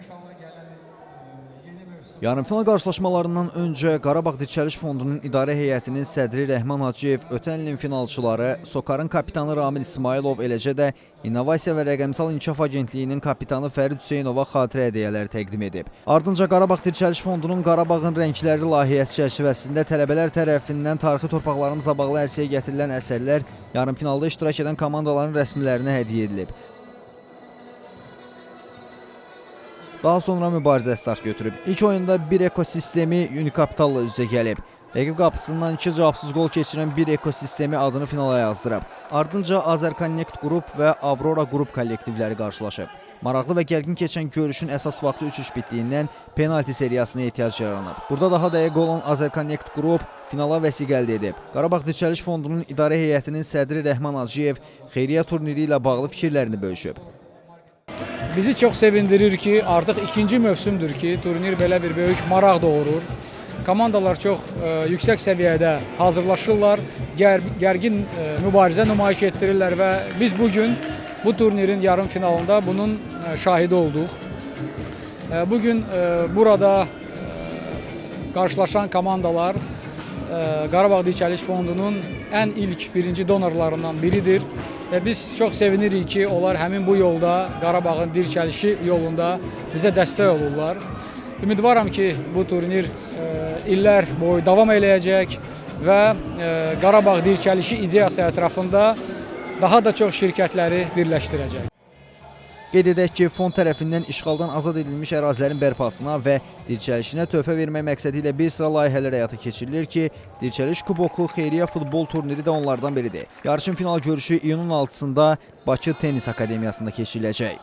İnşallah gələn yeni mövsüm. Yarımfinal qarşılaşmalarından öncə Qarabağ Dirçəliş Fondunun idarə heyətinin sədri Rəhman Hacıyev ötən ilin finalçıları, Sokarın kapitanı Ramil İsmayılov, eləcə də İnnovasiya və Rəqəmsal İnkişaf Agentliyinin kapitanı Fərid Hüseynova xatirə hədiyyələri təqdim edib. Ardınca Qarabağ Dirçəliş Fondunun Qarabağın rəngləri layihəsi çərçivəsində tələbələr tərəfindən tarixi torpaqlarımızla bağlı ərsəyə gətirilən əsərlər yarımfinalda iştirak edən komandaların rəsmilərinə hədiyyə edilib. Daha sonra mübarizə start götürüb. İlk oyunda bir ekosistemi Unicapital'la üz-üzə gəlib. Rəqib qapısından iki cavabsız qol keçirən bir ekosistemi adını finala yazdırıb. Ardınca Azərconnect qrup və Aurora qrup kollektivləri qarşılaşıb. Maraqlı və gərgin keçən görüşün əsas vaxtı 3-3 bitdiyindən penalti seriyasına ehtiyac yaranıb. Burada daha dəqiq olan Azərconnect qrup finala vəsiqə əldə edib. Qarabağ Dirçəliş Fondunun idarə heyətinin sədri Rəhman Hacıyev xeyriyyə turniri ilə bağlı fikirlərini bölüşüb. Bizi çox sevindirir ki, artıq ikinci mövsümdür ki, turnir belə bir böyük maraq doğurur. Komandalar çox yüksək səviyyədə hazırlaşırlar, gərgin mübarizə nümayiş etdirirlər və biz bu gün bu turnirin yarım finalında bunun şahidi olduq. Bu gün burada qarşılaşan komandalar Qarabağ Dirçəliş Fondunun ən ilk birinci donorlarından biridir və biz çox sevinirik ki, onlar həmin bu yolda Qarabağın dirçəlişi yolunda bizə dəstək olurlar. Ümidvaram ki, bu turnir illər boyu davam eləyəcək və Qarabağ dirçəlişi ideyası ətrafında daha da çox şirkətləri birləşdirəcək. Qeyd edək ki, fond tərəfindən işğaldan azad edilmiş ərazilərin bərpasına və dirçəlişinə töhfə vermək məqsədi ilə bir sıra layihələr həyata keçirilir ki, Dirçəliş Kuboku xeyriyyə futbol turniri də onlardan biridir. Yarışın final görüşü iyunun 6-sında Bakı Tennis Akademiyasında keçiriləcək.